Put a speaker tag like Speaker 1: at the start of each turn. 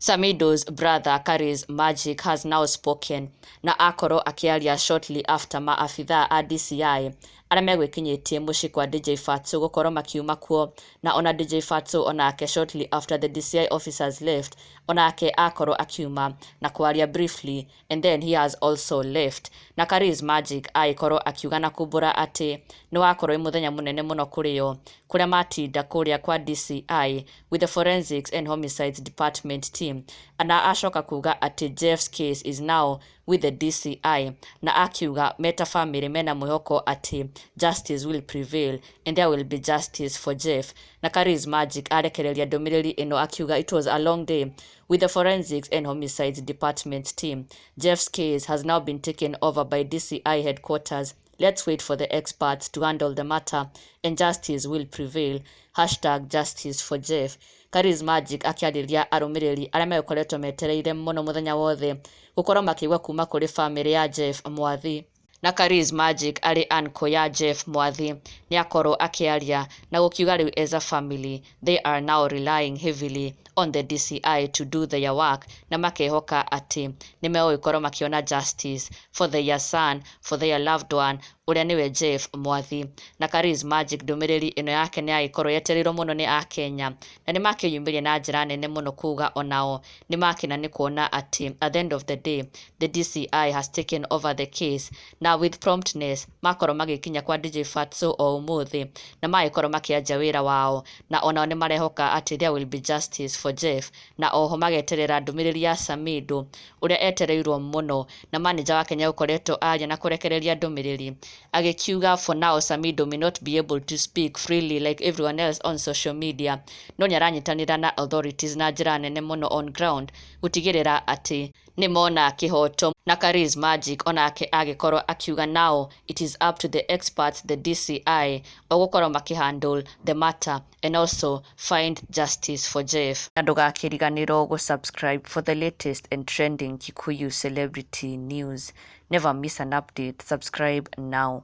Speaker 1: Samidoh's brother Karis Magic has now spoken na akorwo akĩaria shortly after maabithaa a DCI arĩa megwĩkinyĩtie mũciĩ kwa DJ Fatxo gũkorwo makiuma kuo, na ona DJ Fatxo onake shortly after the DCI officers left onake akorwo akiuma na kwaria briefly and then he has also left. Na Karis Magic agĩkorwo akiuga na kumbũra atĩ nĩ wakorwo wĩ mũthenya mũnene mũno kũrĩ o kũrĩa matinda kũrĩa kwa DCI with the Forensics and Homicides Department team, na acoka kuga atĩ Jeff's case is now with the DCI, na akiuga meta family mena mwĩhoko atĩ justice will prevail and there will be justice for Jeff. Na Karis Magic arekereria ndũmĩrĩri ĩno akiuga, "It was a long day with the Forensics and Homicides Department team. Jeff's case has now been taken over by DCI headquarters. Let's wait for the experts to handle the matter and justice will prevail. #JusticeForJeff." Karis Magic akĩarĩria arũmĩrĩri arĩa megũkoretwo metereire mũno mũthenya wothe gũkorwo makĩigua kuma kũrĩ famĩlĩ ya Jeff Mwathi. Na Karis Magic arĩ uncle ya Jeff Mwathi nĩ akorwo akĩaria na gũkiuga rĩu as a family they are now relying heavily on the DCI to do their work, na makehoka atĩ nĩ megũgĩkorwo makĩona justice for their son, for their loved one, ũrĩa nĩwe Jeff Mwathi. Na Karis Magic ndũmĩrĩri ĩno yake nĩ yagĩkorwo yetereirwo mũno nĩ akenya na nĩ makĩyumĩria na njĩra nene mũno kuga onao nĩ makena nĩ kuona atĩ at the end of the day the DCI has taken over the case, na with promptness makorwo magĩkinya kwa DJ Fatxo o ũmũthĩ na magĩkorwo makĩanjia wĩra wao, na onao nĩ marehoka atĩ there will be justice for Jeff. Na oho mageterera ndũmĩrĩri ya Samidoh ũrĩa etereirwo mũno, na manager wake nĩegũkoretwo aria na kũrekereria ndũmĩrĩri agĩkiuga for now Samidoh may not be able to speak freely like everyone else on social media, no nĩaranyitanĩra na authorities na njĩra nene mũno on ground gũtigĩrĩra atĩ nĩ mona kĩhoto. Na Karis Magic onake agĩkorwo akiuga now it is up to the experts, the DCI, ogũkorwo makĩhandle the matter and also find justice for Jeff. Na ndũgakĩriganĩrwo gũ-subscribe for the latest and trending Kikuyu celebrity news. Never miss an update. Subscribe now.